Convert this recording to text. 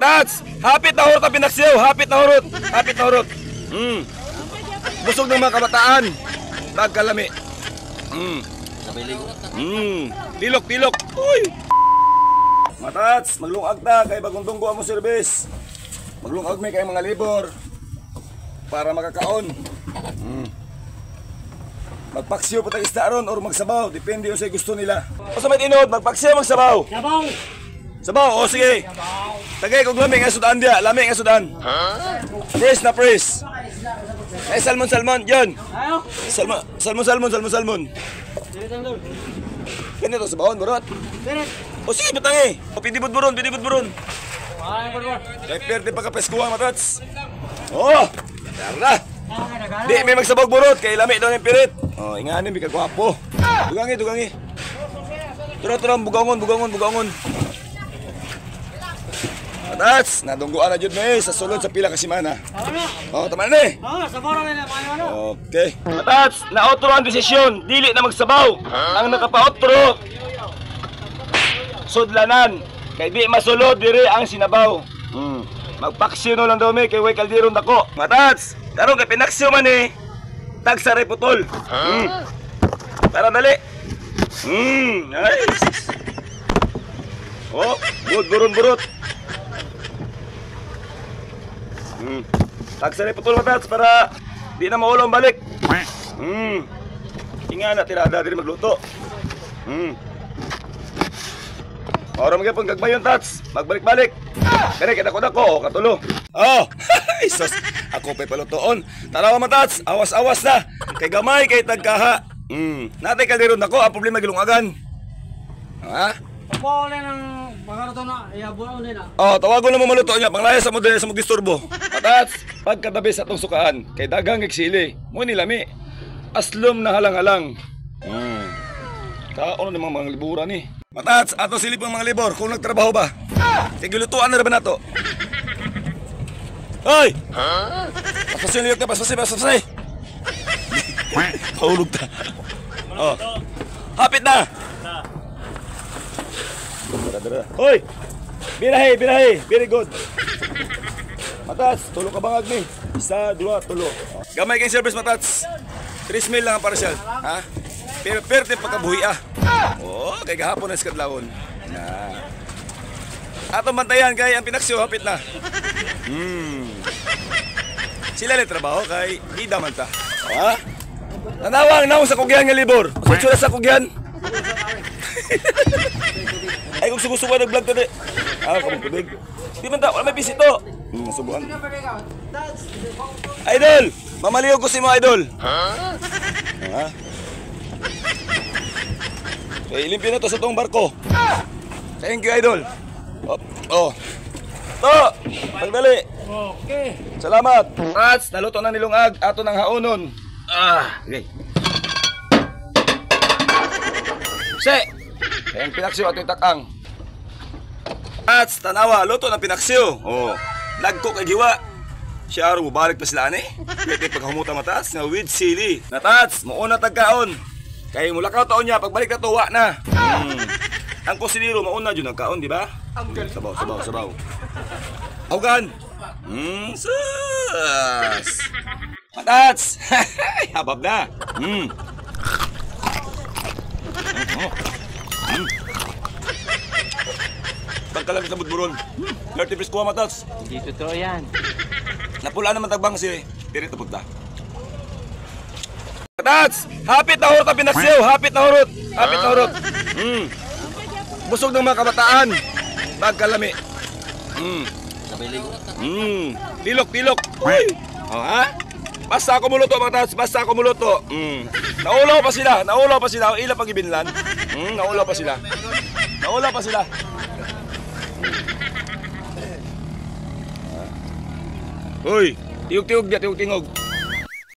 Matats, hapit na hurot ang pinaksiw, hapit na hurot, hapit na hurot. Busog ng mga kabataan. Bagkalami. Tilok, tilok. Uy. Matats, maglungag ta kay bagong dunggo ang service. Maglungag may kay mga libor para makakaon. Magpaksiw pa tag isda ron or magsabaw, depende unsay gusto nila. Usa may tinuod, magpaksiw magsabaw. Sabaw. Sabaw, o sige. Tagay kog lami nga sudan dia, lami nga sudan. Fresh na fresh. Ay salmon salmon, yon. Salmon salmon salmon salmon salmon. Kani to sabawon burot. O sige butangi. O pindi budburon, pindi budburon. Kay perde pa ka peskuha matats. Oh, tara. Di may magsabog burot kay lami daw ng pirit. Oh, ingani bi ka gwapo. Dugangi, dugangi. Turo turo bugangon, bugangon, bugangon. Matats, nadungguan na jud may sa sulod sa pila ka semana. Oh, tama na ni. Oh, sabaw na maayo na. Okay. Matats, naotro ang desisyon, dili na magsabaw. Ang nakapaotro sudlanan kay di masulod diri ang sinabaw. Magpaksiw no lang daw mi kay way kalderon dako. Matats, karon kay pinaksiw man ni tagsa ray putol. Tara dali. Ay. Oh, good buron burot. Tagsa ray putol matats para di na maulong balik. Inga na tirada diri magluto. Ora magyapon gagmayon tats, magbalik-balik. Kani kay dako-dako katulo. Oh, sus, ako pay palutoon. Tanawa man tats, awas-awas na. Kay gamay kay tagkaha. Natay kalderon nako, ang problema gilungagan. Ha? Pole ng pagaruto na, iabuon na. Oh, tawagon na mo maluto niya, panglaya sa mo dili sa mo disturbo. Matats, pagkatabi sa atong sukaan, kay daghang sili. Mo ni lami. Aslom na halang-halang. Kaon na mga libura ni. Matats, ato silip ang mga libor kung nagtrabaho ba. Kay gilutuan na ra ba nato? Hoy! Paspasin liyok na, paspasin, paspasin. Kahulog ta. Oh. Hapit na. Dara, dara. Hoy! Birahe, birahe. Very good. Matats, tulo ka bangag ni. Isa, dua, tulo. Gamay kay service matats. 3 mil lang ang partial. Ha? Pero perte pagkabuhi ah. Oh, kay gahapon na iskadlawon. Na. Atong bantayan kay ang pinaksiw hapit na. Sila le trabaho kay ida man ta. Ha? Tanawang naong sa kugyan nga libor. Sa tsura sa kugyan. Ay kung sugo-sugo nag-vlog to di. Ah, kamong tubig. Di man ta, wala may bisito. Subuan. Idol, mamaliw ko si mo idol. Ha? Ha? Okay, limpyo na to sa tong barko. Thank you, idol. Oh, oh. To, pagdali. Okay. Salamat. Rats, naluto na nilungag, ato ng haonon. Ah, okay. Se. Ang pinaksiw ato yung takang. Rats, tanawa, luto na pinaksiw. Oh, lagko kay giwa. Siya araw, balik pa sila ani. Pwede paghumuta matas nga with sili. Natats, muuna tagkaon. Kay mulakaw taon niya, pagbalik na tuwa na. Ang kusinero mauna jud nagkaon, di ba? Sabaw, sabaw, sabaw. Hawgan. Sus. Matats. Habab na. Pagkalamit na budburon. 30 piece kuha matats. Hindi totoo yan. Napula naman tagbang si diri tapod ta. Matats, hapit na hurot ang pinaksiw, hapit na hurot, hapit na hurot. Busog ng mga kabataan. Pagkalami. Tilok, tilok. Uy. Oh, ha? Basta ako muluto, matats, basta ako muluto. Naulaw pa sila, naulaw pa sila. Ila pag ibinlan. Naulaw pa sila. Naulaw pa sila. Uy, tiog-tiog dia, tiog-tingog.